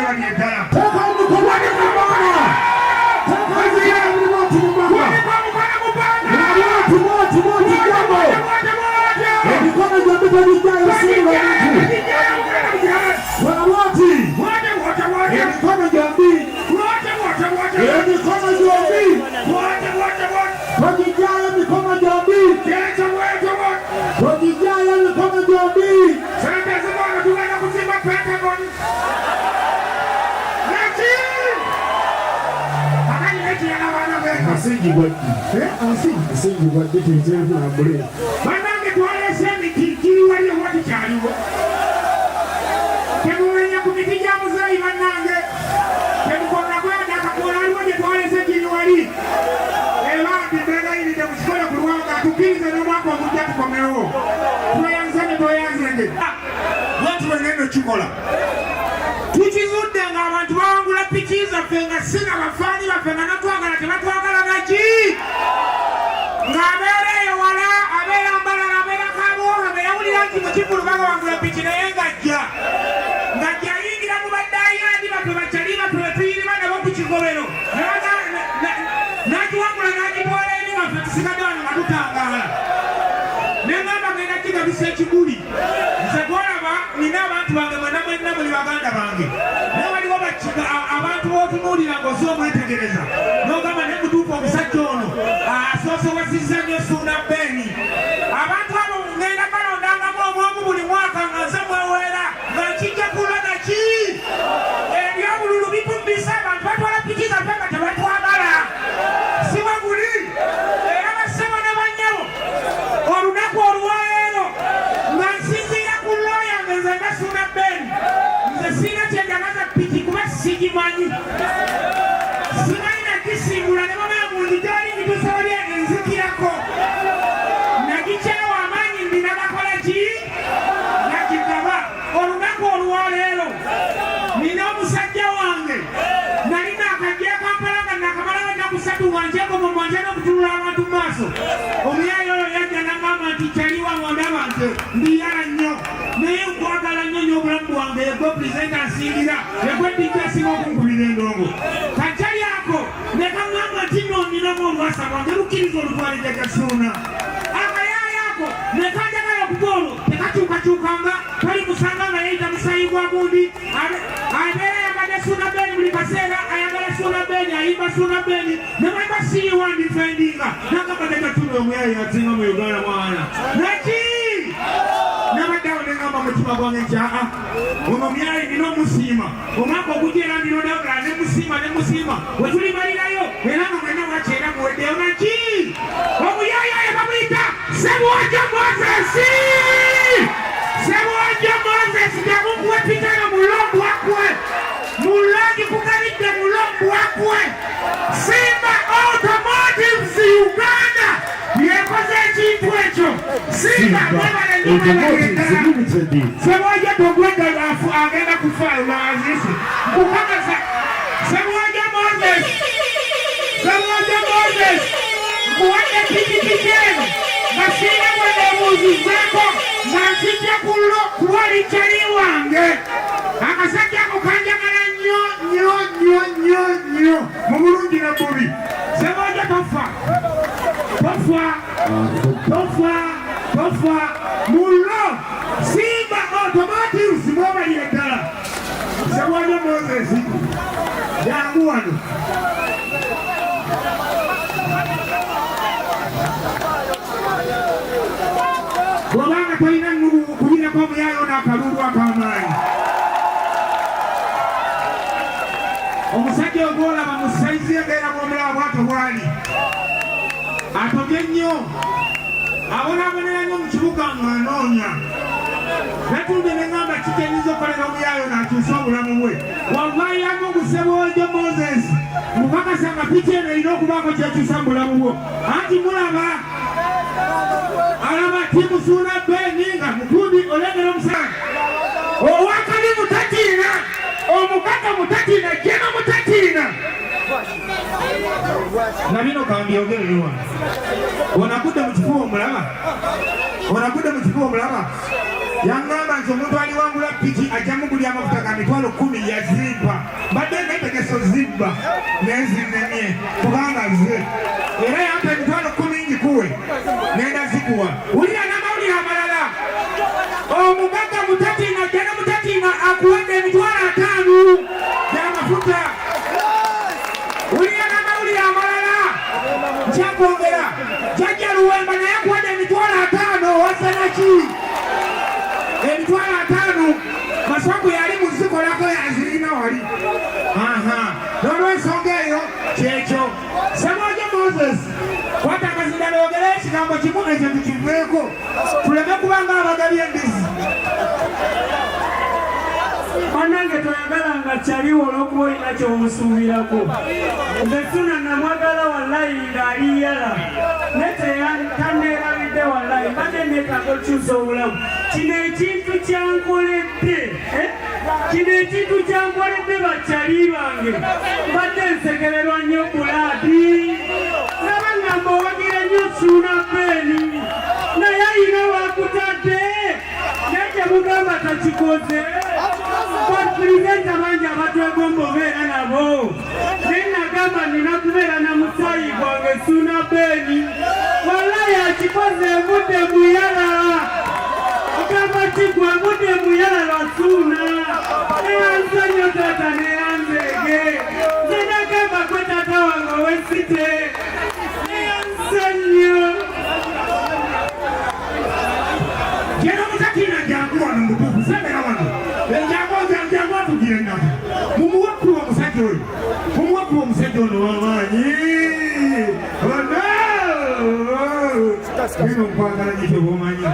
mwebalire ddala. Teeka emikono mu bbanga. Teeka emikono buli bwoti mu bbanga. Wanika omukono mu bbanga. Bwoti, bwoti, bwoti, jambo. Emikono gyombi togijjayo, siibula omuntu. Kola bwoti. Emikono gyombi. Emikono gyombi. Togijjayo emikono gyombi. Togijjayo emikono gyombi. Sente zibano tugenda kuzimba Pentagon. Neki! Akali nekirala baana b'eka. Asingi gwaddi. Ansi. Asingi gwaddi tuyite tulambule. Bannange, twaleese emiti giri wali oba tikyaliwo. Temumenya ku miti gya muzeeyi bannange. Temukolako yadde akakoola aliwo gye twaleese giri wali. Era mbeegayiridde mukikole ku lwanga tukkirize n'omwaka ogujja tukomewo. Tweyanze ne tweyanzenge. Bwenti bwe ngenda okikola. Tukizudde ng'abantu bawangula piki zaffe nga si na bafaani baffe nga natwagala tebatwagala naki ng'abeera eyo wala abeera mbalala abeera kabuwoha bwe yawulira nti mu kivulu babawangula piki naye ng'ajja ng'ajja ayingira mu baddayaadi baffe bakyali baffe betuyirima nabo ku kigobero n'agiwangula n'agitwala eri nga ffe tusigadde wano nga tutangaala. Neŋŋamba ngenda kigabisa ekiguli. Nze gwolaba nina abantu bange mwena mwenna muli baganda bange, naye waliwo abantu b'otunuulira ng'oze omwetegereza n'ogamba naye mutuufu omusajja ono asoose wasizza nnyo Suuna Beeni. Abantu abo ngenda balondangamu omwomu buli mwaka nga nze mweweera nga nkijja kulwa naki ebyobululu bitubbisa abantu batwala piki zaffe nga tebatwagala si bwe guli. Era bassebo ne bannyabo, olunaku olwaleero nga nsinziira ku law yange nze nga Suuna Ben, nze siina kyenjagaza piki kuba sigimanyi, simanyi nagisimbula ne bamala mu nzigyali ngituuse wali enzikirako nagikyawa amaanyi ndina gakola ki nagigaba. Olunaku olwaleero nina omusajja wange nali nakajja e Kampala nga nakamalawo ennaku 3 nga nkyegomba nja n'okutunula abantu mu maaso. Omuyayi oyo yajja n'agamba nti kyali wange ondaba nti ndiyala nnyo naye nkwagala nnyo nnyo obulamu bwange egwe pulezidenti asingira egwe dijja asinga okunkubira endongo kajjali ako ne kaŋŋamba nti nno nninamu olwasa lwange lukkiriza olutwala Jjajja Suuna. Akayaaya ako ne kanjagala okuva olwo tekakyukakyukanga toli musanga nga yeyita musayi gwa gundi abeera ayambadde Suuna Beni buli kaseera ayagala Suuna Beni ayimba Suuna Beni ne bwemba siriwa ndifendinga nagamba Jjajja Suuna omuyayi asinga mu Uganda mwana naki nabadde awo ne ŋŋamba mutima gwange nti aa ono myayi nina omusiima omwaka ogujja era ndirondawo ne musiima ne musiima we tulimalirayo era nga mwenna mwakyera muweddeyo naki omuyayi oyo bamuyita Sebwajja Moses. Sebwajja Moses jamukuwe pitano mulombwakwe mulongi kugalidde mulombwakwe. Simba Automotives Uganda yekoze ekintu ekyo. Simba mwebale nnyo mwebalire Automotives ddala. Limited. Sebwajja togwedda afu agenda kufa lwazisi nkukakasa. Sebwajja Moses, Sebwajja Moses, nkuwadde pikipiki eno nga sirina gwe neebuuzizzaako nga nkijja ku lwo kuba oli kyali wange. Akasajja ako kanjagala nnyo nnyo nnyo nnyo nnyo mu bulungi ne bubi. Sebwajja tofa, tofa, tofa, tofa mullo. Simba Automotives mwebalire ddala. Sebwajja Moses jangu wano. Bw'obanga tolina nnugu kubirako omuyaayo ono akaluulu ak'amaanyi. Omusajja ogwolaba mu sayizi embeera bw'omulaba bwatyo bw'ali atobye nnyo abonaabonera nnyo mu kibuga ng'anoonya. Natudde ne ŋŋamba kikyenyinza okukolera omuyaayo n'akyusa obulamu bwe. Wallahi ya Mungu Sebwojo Moses mukakasa nga piki eno erina okubaako kyekyusa mu bulamu bwo. Anti mulaba alaba team Suuna Beni nga mukundi olengera omusajja owakabi mutatiina omukaka mutatiina jeno mutatiina na bino kambyogere wano. Onagudde mu kifuba omulaba, onagudde mu kifuba omulaba. Yaŋŋamba nti omuntu aliwangula piki ajja mugulya amafuta ga 100,000. Yazimpa, mbadde netegeso zibba naye zinnemye kubanga ze era yampa 100,000 ngikuwe, ngenda zikuwa. Wulira n'amawulire amalala, omugagga Mutatina, Jjana Mutatina akuwadde 50,000 gy'amafuta. Wulira n'amawulire amalala, nkyakwongera, Jjajja Luwemba naye akuwadde 50,000. Wasanaki 50,000 Maswaku yali muzikolako, yazirina wali. Aha, n'olwensonga eyo kyekyo. Semwojo Moses, kwata akazinda lwogere ekigambo kimu, ekyo tukiveeko tuleme kuba nga abagabye embizi. Bannange, toyagalanga kyaliwo olw'okuba olina ky'omusuubirako. Nze Suna namwagala wallayi ng'aliyala, naye tanneerabidde wallayi. Mbadde neetaaga okukyusa obulamu. Kino ekintu kyankoledde, eh? Kino ekintu kyankoledde, bakyali bange, mbadde nsekererwa nnyo bulaadi naba ngamba owagira nnyo Suuna Beni, naye ayina wakutadde, naye temugamba takikoze. Bapulezidenti bangi abatwegomba obeera nabo, naye nagamba nina kubeera na musaayi gwange Suuna Beni. Wallayi akikoze, envudde muyala, ogamba kigwa, envudde muyala lwa Suuna. Neyanza nnyo taata, neyanzeege. Nze nagamba gwe taata wange owesite, neyanza nnyo. Jeno Mutatina, jangu wano mutuufu, sembera wano. Jangu, jangu atugire ennaku. Mumuwe kuwa omusajja oyo, mumuwe kuwa omusajja ono w'amaanyi. Bino nkwagala nyo kyoba.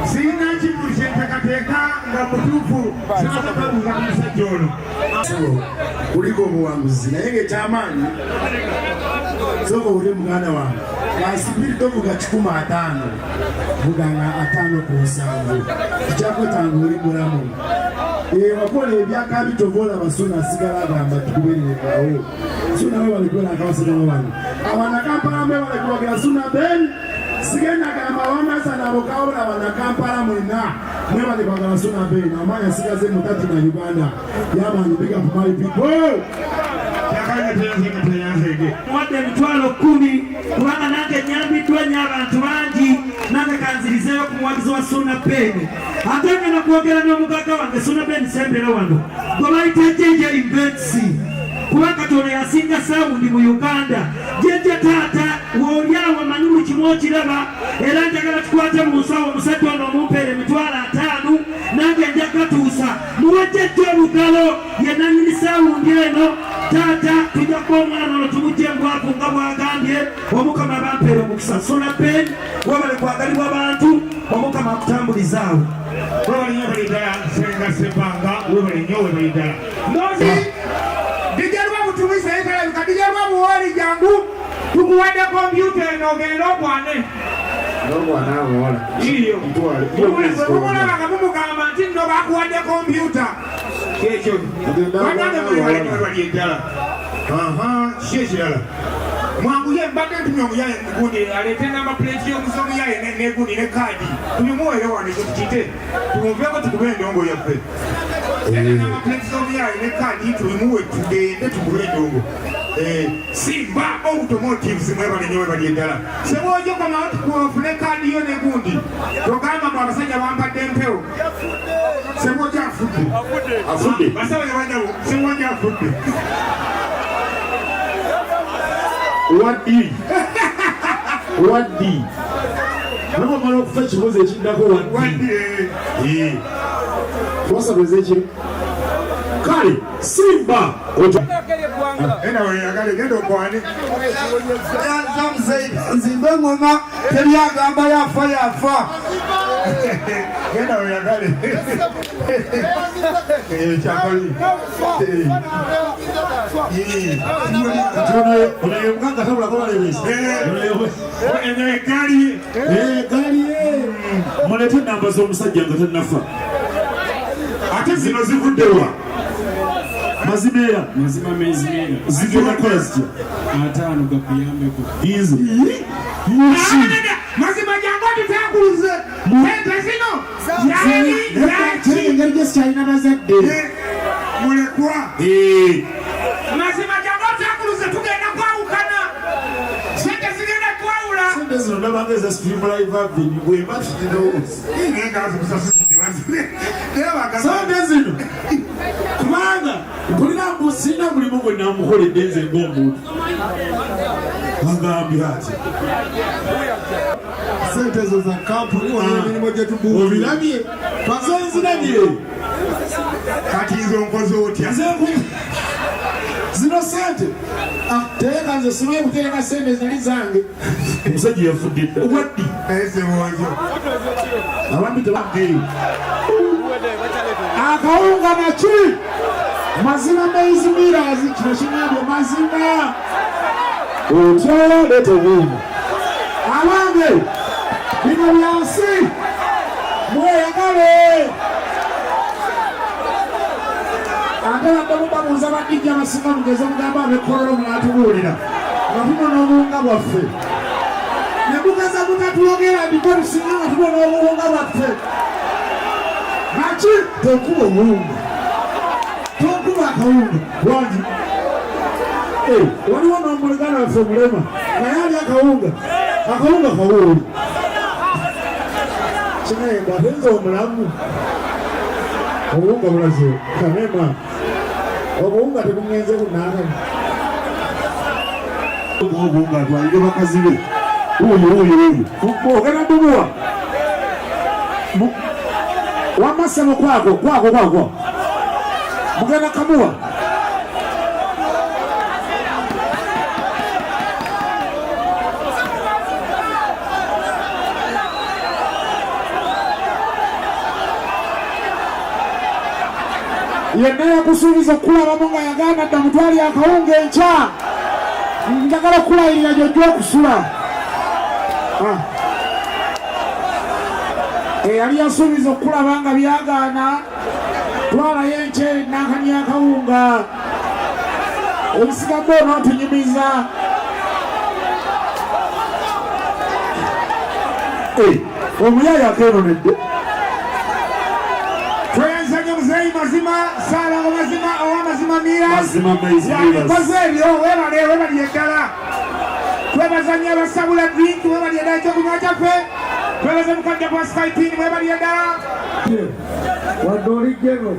Sirina kivulu kyenteekateeka nga mutuufu sinaza kwebuuza ku musajja ono. Kuliko obuwanguzi, naye ngaekyamaanyi, sooka owulire muganda wange, kasipiri tovuga 150, vuga nga 57, kikyakwetanga oli mulamu. Wakola ebyakabi, kyova olaba Suna asigala agamba tukubererengawo. Suna we bali kubeera akabasajja bano abanakampala mwe bali kuwagira Suna Ben. Sigenda gamba abamasana abo kawula, abanakampala mwenna mwebale kwagala Suna Ben. Amaanyi asigaze mutati na Uganda yamaanyi. Big up my people. Kyakanya teyanzege. Wadde 100,000, kubanga nange nyambiddwa nnyo abantu bangi, nange kanzirizeeyo ku muwagizi wa Suna Ben. Ate ngenda kwogera n'omugagga wange Suna Ben, sembera wano, gwe bayita JJ Invents, kuba Katonda yasinga sound mu Uganda. JJ taata, wooli awo, manyi buli kimu okiraba, era njagala tukwate mu nsawo omusajja ono omumpeera 50,000, nange nja katuusa. Muwe JJ olugalo, ye nanyini sound eno. Taata, tujja kuba omwana ono tumugye mbwavu nga bwagambye. Omukama bampeera omukisa. Suna Ben, webale kwagalibwa bantu, Omukama akutambulizaawo. Webale nnyo, webale ddala Senga Sempanga, webale nnyo, webale ddala. Ndozi dijalwa butumisa etalabika dijalwa buwoli, jangu tukuwadde kompyuta eno, ogende okwane. N'omwana amuwola. Iyo. Ntwale. Bwe mumulaba nga mumugamba nti nno bakuwadde kompyuta, kyekyo. Ogenda. Bannange, Omwana muli amuwola. bali eddala. Aha, kiki ekirala? Mwanguye, mbadde ntumye omuyaye gundi aleete number plate y'omuyaye negundi ne kaadi, tubimuweere wano, ekyo tukite tumuveeko tukube endongo yaffe. Number plate z'omuyaye ne kaadi tubimuwe, tugende tukube endongo. Simba Automotives, mwebale nnyo, webali eddala. Sebwojo, komawo tukufune kaadi yo negundi, togamba mbu abasajja bampadde empewo. Sebwojo afudde. Afudde. Basawo yabanjawo, Sebwojo afudde. Waddi, waddi naye omala okufa, ekibuuzo ekiddako waddi? Waddi. Twasabeza ekiro kale Simba. Ena weyagale, genda okwane. Nzimbe engoma, teryagamba yafa yafa. Genda weyagale. Kyakoli. Ono ye mugagga tabulako balebesi. Eno egaali. Egaali ye. Mulete enamba z'omusajja nga tannafa. Ate zino zivuddewa? Mazimeera. Mazima mezimeera. Zigenda kukola zitya? 50 gakuyambeko. Nze. Mazima, jangu otutankuluze sente zino. Engeri gye sikyalina bazadde. Mulekwa. Mazima jangu otakuluze tugenda kwawukana. Sente zigenda kwawula. Sente zino ndabanga eza Stream Live Avenue bwemba kirowooza. Sente zino kubanga mpulira mbu sirina mulimu gwe namukoledde nze ng'omuntu. Agambye ati sente ezo za kampuni waliwo emirimu gye tubuulira. Obirabye? Nze nzirabye. Kati nze onkoze otya? Nze zino sente tereka nze simanyi kutereka sente zali zange. Omusajja yafudde dda. Obwaddi Ese bonjo. Abantu tebaggeyo akawunga naki mazima maize millers kino kingambye mazima otya leeta obuwunga abange bino byansi mweyagale ate badde mubabuuza badijja abasinga mugeze mugamba ab'ekololo munaatubuulira nga tunona obuwunga bwaffe ne mugeza mutatwogera ndiko tusinga nga tunona obuwunga bwaffe lwaki tonkuba obuwunga tonkuba akawunga lwaki waliwo n'omuligana waffe omulema naye ali akawunga akawunga kawuuli kinaye ate nze omulamu obuwunga bulaze kanema obuwunga tebuŋŋenze kunaakano Obuwunga atwalire bakazi be. Wuuyo wuuyo wuuyo. Ogenda bumuwa wamma ssebo kwako kwako kwako mugenda kamuwa yenna yakusuubiza okukulabamu nga yagamba dda mutwali akawunga enkya njagala okukulayirira gyojja okusula. Eyali yasuubiza okukulaba nga byagaana twalayo enkya nankani akawunga ebisigadde onootunyumiza. Omuyaaya akeeronedde. Tweyanza nnyo muzeeyi Mazima, Ssaalongo Mazima ow'Amazima Millers. Mazima Maize Millers. Yabikoze ebyo, weebale weebalire ddala. Twebaza nnyo abasabula drink, weebalire ddala ekyokunywa kyaffe. Twebaza mukadde kwa Skypin, weebalire ddala. Wadde oli gero.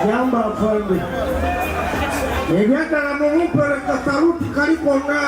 Gamba afande. Ebyaddala mumumpere kasaluti kali konna.